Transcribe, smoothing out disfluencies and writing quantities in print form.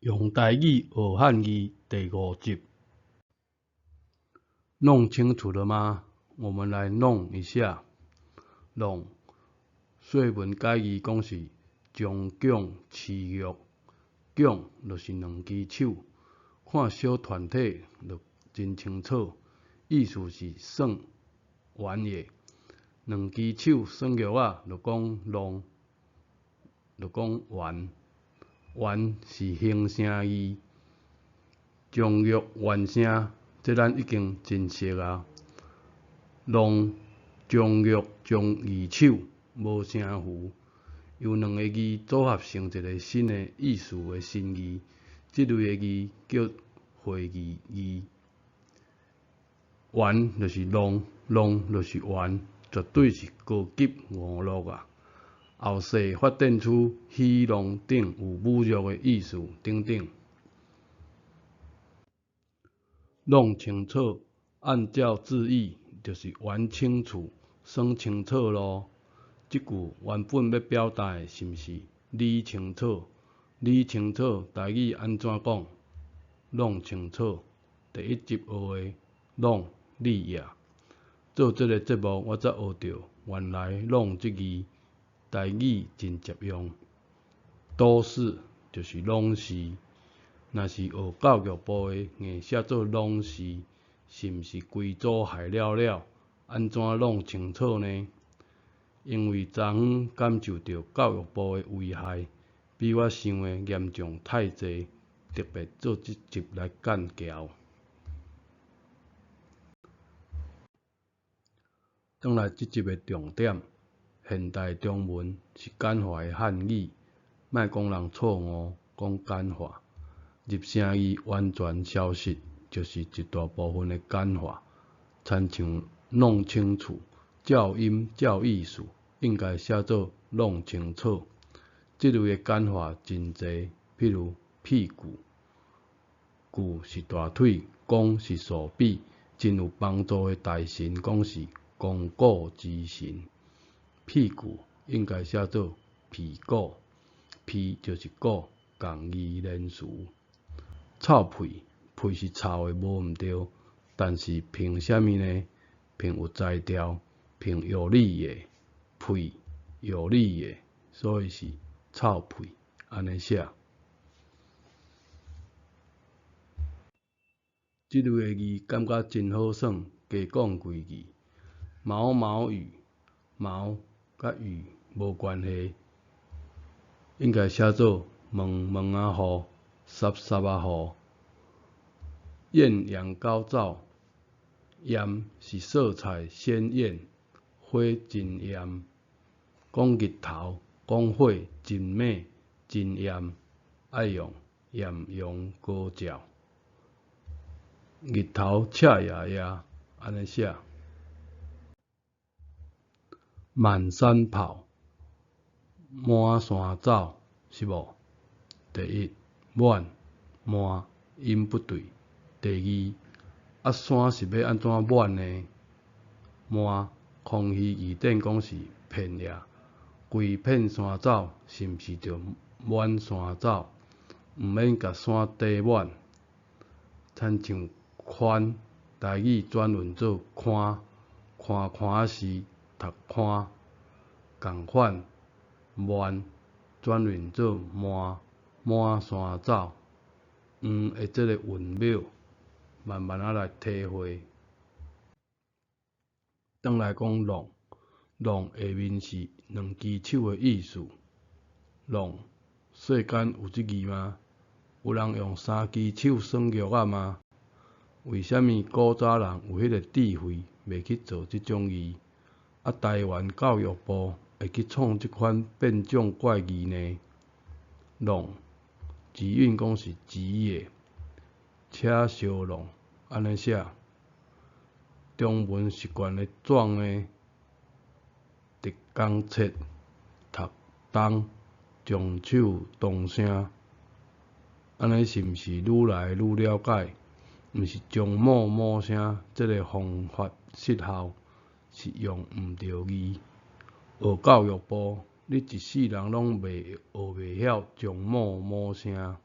用台語學漢字第五集，弄清楚了嗎？我們來弄一下。弄，說文解字講是將迥持玉，迥就是兩支手。看小團體就真清楚，意思是耍玩的。兩支手耍玉仔，就講弄，就講玩。玩是形聲字，將玉完聲，這咱已經真熟矣。弄將玉將二手，無聲符，由兩个字組合成一个新的意思的新字，這類的字叫會意字。玩就是弄，弄就是玩，絕對是高級娛樂啊！後世發展出戲弄等有侮辱的意思等等。弄清楚，按照字義就是玩清楚、耍清楚囉。這句原本欲表達的是毋是理清楚？理清楚，台語按怎講？弄清楚，第一集學的弄理也。做這个節目，我才學著原來弄這字台語真捷用。都是就是攏是，若是學教育部的硬寫做攏是，是毋是規組害了了？按怎弄清楚呢？因為昨昏感受著教育部的危害，比我想的嚴重太濟，特別做這集來幹譙。轉來這集的重點，現代中文是簡化的漢語，莫講人錯誤講簡化，入聲字完全消失，就是一大部分的簡化。親像弄清楚，照音照意思，應該寫做弄清楚。這類的簡化真濟，譬如屁股，骨是大腿，肱是手臂，真有幫助的大神講是肱骨之神。屁股應該寫做屁股，屁就是骨，仝義連詞。臭屁，屁是臭的無毋對，但是憑啥物呢？憑有才調，憑藥理的，屁藥理的，所以是臭屁，按呢寫。這類的字感覺真好耍，加講幾句。毛毛雨，毛佮雨無關係，應該寫做毛毛仔雨、濕濕仔雨。豔陽高照，豔是色彩鮮豔，火真豔。講日頭，講火真猛真豔，愛用豔陽高照。日頭赤炎炎，按呢寫。滿山跑，滿山走，是無？第一，滿，滿，音不對。第二，啊山是欲按怎滿呢？滿，康熙字典講是片也，規片山走，是毋是著滿山走？毋免共山填滿。親像寬，台語轉韻做寬，寬寬是讀寬，仝款滿轉韻做滿，滿山走，黃的這个韻母，慢慢仔來體會。轉來講弄，弄下面是兩支手的意思。弄，世間有這字嗎？有人用三支手耍玉仔嗎？為啥物古早人有彼个智慧，袂去造這種字？啊，台灣教育部會去創這款變種怪字呢？弄，字韻講是直的，車相弄，按呢寫。中文習慣的壯呢，直工切，讀東，將手同聲，按呢是毋是愈來愈了解？毋是將某某聲，這个方法失效，是用毋著字。學教育部，你一世人攏袂學袂曉將某某聲。